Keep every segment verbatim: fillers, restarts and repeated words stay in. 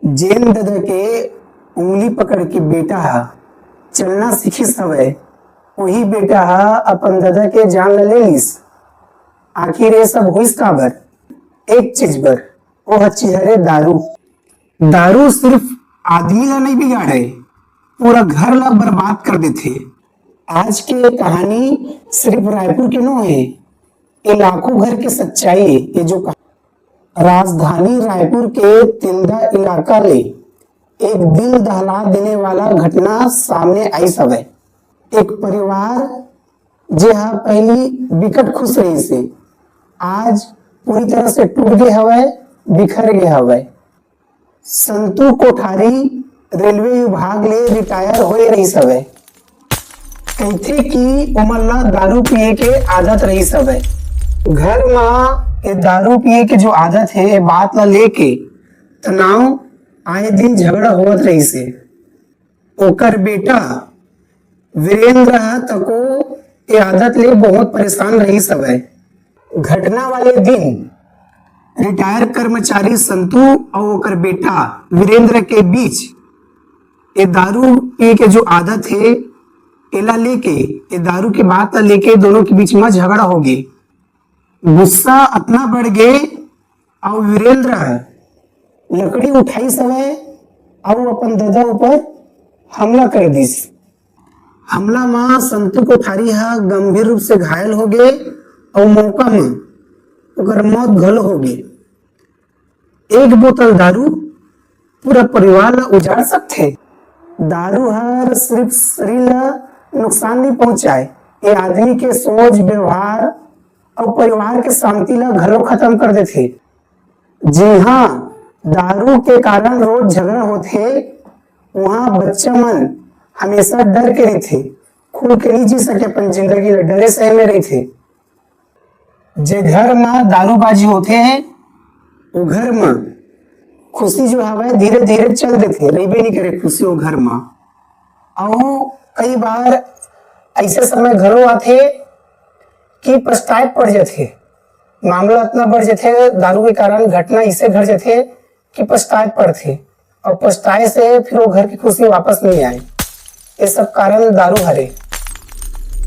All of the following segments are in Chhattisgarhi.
जेन ददा के उंगली पकड़ के बेटा ह चलना सीखिस हवय, उही बेटा ह अपन ददा के जान ल ले लिस। आखिर ये सब होइस काबर? एक चीज बर, ओह चीज हरे दारू। दारू सिर्फ आदमी ला नइ बिगाड़े, पूरा घर ला बर्बाद कर देथे। आज के कहानी सिर्फ रायपुर के नो हे, ये लाखों घर के सच्चाई हे। ये जो कहा-, राजधानी रायपुर के तिल्दा इलाका ले एक दिल दहला देने वाला घटना सामने आइस हवय। एक परिवार जे ह पहिली बिकट खुश रहिस हे, आज पूरी तरह से टूट गे हवय, बिखर गे हवय। संतू कोठारी रेलवे विभाग ले रिटायर होए रहिस हवय। कहिथे कि ओमन ला दारू पिए के आदत रहिस हवय। घर म ये दारू पिए के जो आदत हे, ये बात ला लेके तनाव आए दिन झगड़ा होवत रहिस हे। ओकर बेटा वीरेंद्र ह तको ए आदत ले बहुत परेशान रहिस हवय। घटना वाले दिन रिटायर कर्मचारी संतू अउ ओकर बेटा वीरेंद्र के बीच ए दारू पी के जो आदत हे, एला लेके, ए दारू के बात ला लेके दोनों के बीच म झगड़ा हो गे। गुस्सा अतना बढ़ गे अउ वीरेंद्र ह लकड़ी उठाइस हवय अउ अपन ददा ऊपर हमला कर दिस। हमला म संतू कोठारी ह गंभीर रूप से घायल हो गे अउ मौका म ओकर मौत घलो हो गे। एक बोतल दारू पूरा परिवार ला उजाड़ सकथे। दारू हर सिर्फ शरीर ला नुकसान नहीं पहुंचाए, ये आदमी के सोच, व्यवहार अउ परिवार के शांति ला घलो खत्म कर देथे। जी हाँ, दारू के कारण रोज झगड़ा होथे, वहाँ बच्चा मन हमेशा डर के रहिथे, खुल के नहीं जी सके अपन जिंदगी ला, डरे सहमे रहिथे। जे घर म दारूबाजी होथे, वो घर म खुशी जो हवय धीरे धीरे चल देथे, रहिबे नहीं करे खुशी वो घर म। अउ कई बार ऐसे समय घलो आथे कि पछताए पड़ जाथे, मामला इतना बढ़ जाथे, दारू के कारण घटना इसे घट जाथे कि पछताए पड़थे, अउ पछताए से फिर वो घर की खुशी वापस नहीं आए। ये सब कारण दारू हरे।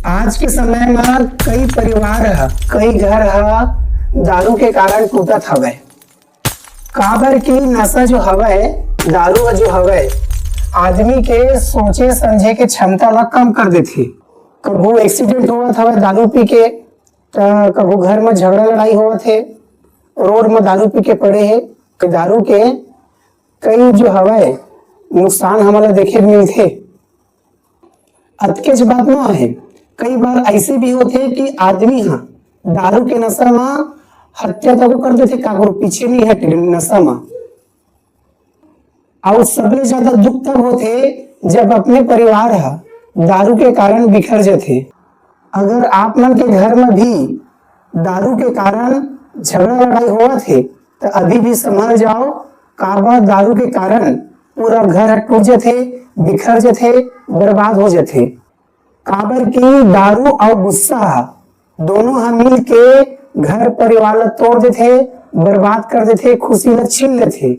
आज के समय म कई परिवार ह, कई घर ह दारू के कारण टूटत हवय। काबर कि नशा जो हवय, दारू ह जो हवय, आदमी के सोचे समझे के क्षमता ला कम कर देथे। कभू एक्सीडेंट होवत हवय दारू पी के, त कभू घर म झगड़ा लड़ाई होवत हे, रोड म दारू पी के पड़े हे। दारू के कई जो हवय नुकसान हमन ला देखे मिलथे। अतकेच बात न हे, कई बार ऐसे भी होथे कि आदमी ह दारू के नशा म हत्या तको कर देथे, काकरो पीछे नहीं हटे नशा म। अउ सबले ज्यादा दुख तब होथे जब अपने परिवार ह दारू के कारण बिखर जथे। अगर आप मन के घर म भी दारू के कारण झगड़ा लड़ाई होवत हे, त अभी भी संभल जाओ, काबर दारू के कारण पूरा घर ह टूट जथे, बिखर जथे, बर्बाद हो जथे। काबर कि दारू अउ गुस्सा ह दोनों ह मिल के घर परिवार ला तोड़ देथे, बर्बाद कर देथे, खुशी ला छीन लेथे।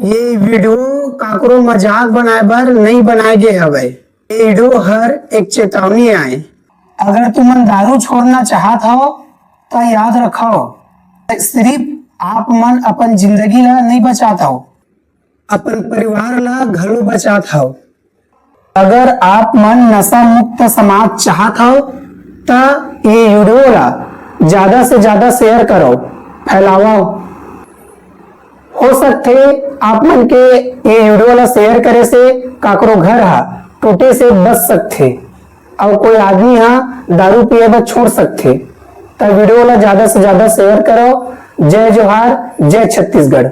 ये वीडियो काकरो मजाक बनाए बर नहीं बनाए गे हवय। ये वीडियो हर एक चेतावनी आय। अगर तुमन दारू छोड़ना चाहत हव, त याद रखव, सिर्फ आप मन अपन जिंदगी ला नहीं बचात हव, अपन परिवार ला घलो बचात हव। अगर आप मन नशा मुक्त समाज चाहत हव, त ये वीडियो ला ज्यादा से ज्यादा शेयर करव, फैलावव। हो सकथे आप मन के ये वीडियो ला शेयर करे से काकरो घर ह टूटे से बच सकथे, अउ कोई आदमी ह दारू पिए बर छोड़ सकथे। त वीडियो ला ज्यादा से ज्यादा शेयर करव। जय जोहार, जय छत्तीसगढ़।